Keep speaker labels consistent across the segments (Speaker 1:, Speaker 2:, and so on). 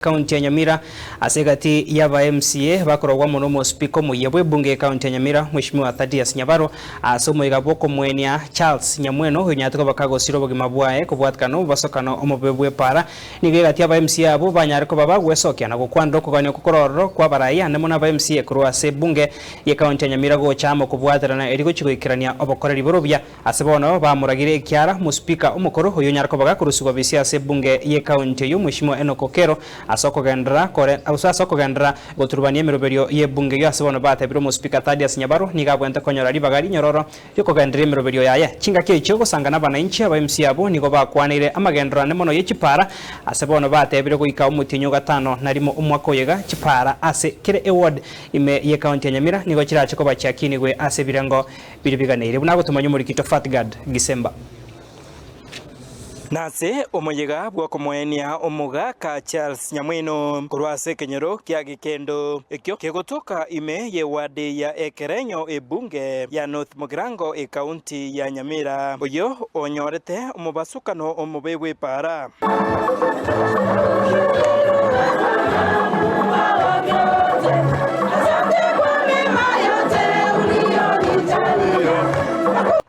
Speaker 1: Ekaunti ya Nyamira ase egati y'aba MCA bakorogwa amo n'omosipika omoyia bw'ebunge y'ekaunti ya Nyamira Mweshimiwa Thaddeus Nyabaro ase omoiga bw'okomoenia Charles Nyamweno oyonyarete koba kagosira obogima bwaye kobwatikana n'omobasokano omobe bw'epaara. Nigo egati y'aba MCA abwo banyare koba bagwesokia na gokwanera okogania okwo kore ororo kw'abarai ande mono aba MCA korwa ase ebunge y'ekaunti ya Nyamira gocha amo kobwaterana erio gochia goikerania obokoreri borobia Ase bono bamoragire ekiara omosipika omokoro oyio onyare koba gakorusigwa bisia ase ebunge y'ekaunti eyio Mweshimiwa Enock Okello ase okogenderera kore gose ase okogenderera goturubania emeroberio y'ebunge eyio ase bono batebire omosipika Thaddeus Nyabaro nigo abwenerete konyora ribaga rinyororo riokogendereria emeroberio yaye. Chingaki echio gosanga nabanainchi aba MC abwo nigo bakwaneire amagenderero ane mono yechipaara ase bono batebire goika omotienyi ogatano na rimo omwaka oyo iga chipaara ase kera eward ime y'ekaunti ya Nyamira nigo chirache koba chiakinigwe ase ebirengo Biria biganeire buna agotomanya omorikito Fatgad Gisemba.
Speaker 2: Nase omoyega bw'okomoenia omogaka Charles Nyamweno korwa ase ekenyoro kia Gikendo ekio kegotoka ime y'ewadi ya Ekerenyo ebunge ya North Mugirango ekaunti ya Nyamira, oyio onyorete omobasukano omobe bw'epaara.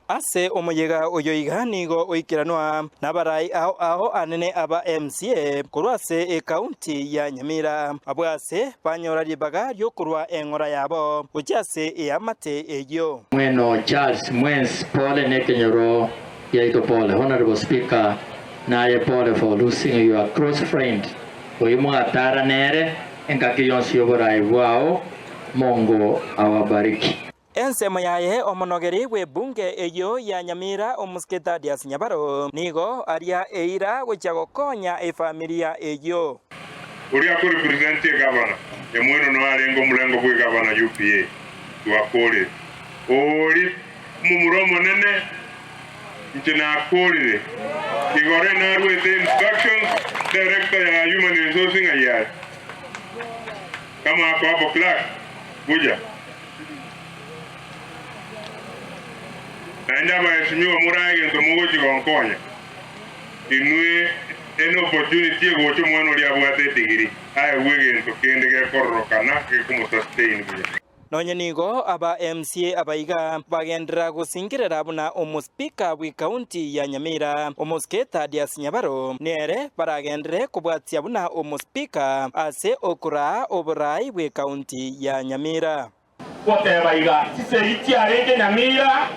Speaker 2: Ase omoyega oyo iga nigo oikeranwa nabarai ao ao anene aba MCA korwa ase ekaunti ya Nyamira, abwo ase banyora ribaga riokorwa eng'ora yabo gochia ase eamate eyio.
Speaker 3: Mweno Charles Mwensi pole nekenyoro Yaito pole honourable speaker naye pole for loosing your close friend oyio mwatara nere engaki yonsi yoborai bwao Mungu awabariki.
Speaker 2: Ensemo yaye omonogeri bw'ebunge eyio ya Nyamira Omosike Thaddeus Nyabaro nigo aria eira gochia gokonya efamilia eyio.
Speaker 4: Oria akorepresent egavana, Nyamweno noe arenge omorengo bw'egavana UPA, twakorire. Oria Omomura omonene, inche nakorire. Igoro naruete instructions, director ya human resource ng'ai are? Kama ako hapo clerk, buya. Naende abaesimigwa morae egento mogochi gonkonya. Inwe ene opportunity egocha omwana oria abwate edigiri aegwe egento kende gekororokana gekomosustain buya.
Speaker 2: Nonye nigo aba MCA abaiga bagenderera gosingerera buna omospika bw'ecounty ya Nyamira, omosike Thaddeus Nyabaro, nere baragenderere kobwatia buna omospika ase okoraa oborai bw'ecounty ya Nyamira.
Speaker 5: Goteba iga, Chisegi chiarenge Nyamira,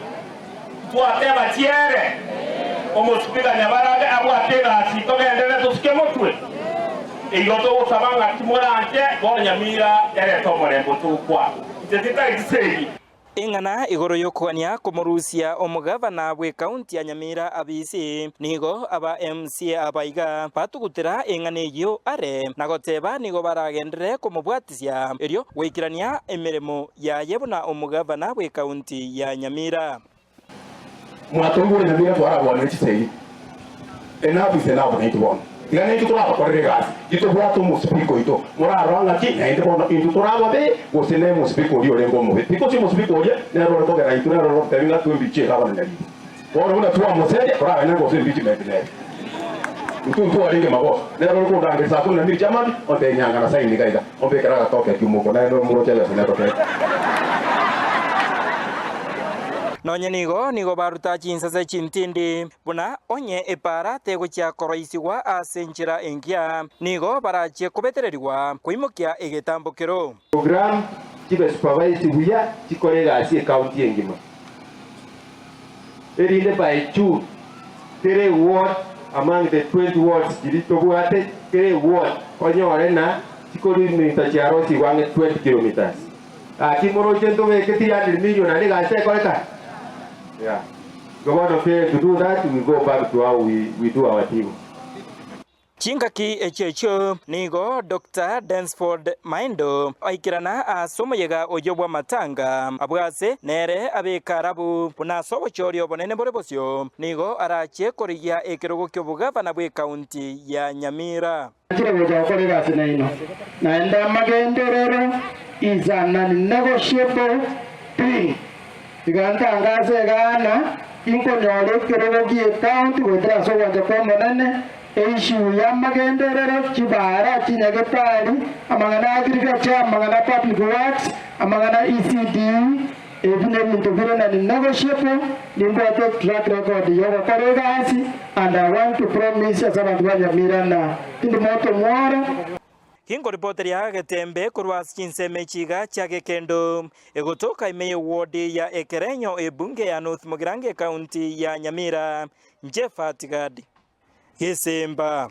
Speaker 5: twateba chiere, omospika Nyabaro abe abwate egasi togenderere tosuke motwe. Igo togosaba ng'a timoranche bono Nyamira erete omorembe otogokwa. Inche tintageti segi.
Speaker 2: Ing'ana igoro y'okogania komorusia omogavana bw'ekaunti ya Nyamira Abisi, nigo aba MCA abaiga batugutera eng'ana eyio are na goteba nigo baragenderere komobwatisia erio goikerania emeremo yaye buna omogavana bw'ekaunti ya Nyamira.
Speaker 6: Mwatoigure Nyamira twaragwanire chisegi enough is enough naintwe bono tiga naintwe torabakorera egasi titobwate omospeaker oito morarora ng'aki naende bono intwe torababe gose ne omospeaker oria orenge omobe because omospeaker oria nere ore kogera intwe nere ore gototebi ng'a twembichie iga bono nyariri bono buna twamoseria toraganye gose impeachment nere intwe ntwarenge magoso nere ore kondangeria saa kumi na mbiri chia mambia ontebia nyanga na sign iga iga ombekere agatoke ki'omouko naende omoroche ebesa netoke.
Speaker 2: Nonye nigo nigo baruta chinsase chintindi, buna onye epaara tegochia koroisigwa ase enchera engiya, nigo barachie kobetererigwa koimokia egetambokero.
Speaker 6: Program chibe supervised buya chikore egasi ecounty engima erinde by June kera eward among the 20 wards chiria tobwate kera eward onyore na chikorimeter chiarosigwe ang'e 20 kilometers. Gaki moroche ntobeke 300 million naende egasi tekoreka? Yeah. Igo bono fail to do that we go back to how we, we do our thing.
Speaker 2: Chingaki echio echio nigo Doctor Densford Maindo aikerana ase omoyega oyio bw'amatanga abwo ase nere abeka arabu buna ase obochori obonene bore bosio nigo arachie korigia ekerogo ki'obogavana bw'ekaunti ya Nyamira.
Speaker 7: Nachire gocha gokora egasi naino, naende amagenderero is a non-negotiable thing. Tiga ntangase igaa ng'a inkonyora ekerogo gi'ecounty goetera ase ogwancha kw'Omonene. Eissue ya amagenderero, chibara, chinyagetari, amang'ana agriculture, amang'ana public works, amang'ana ECD, ebi nebinto bire non negotiable, nimbwate track record yogokora egasi and I want to promise ase abanto ba Nyamira ng'a tindi moto mworo.
Speaker 2: Ginkoripoteria getembe korwa ase chinsemo echi iga chia gekendo, egotoka ime y'eward ya Ekerenyo ebunge ya North Mugirango ecounty ya Nyamira, Njefa Tigadi. Gesemba.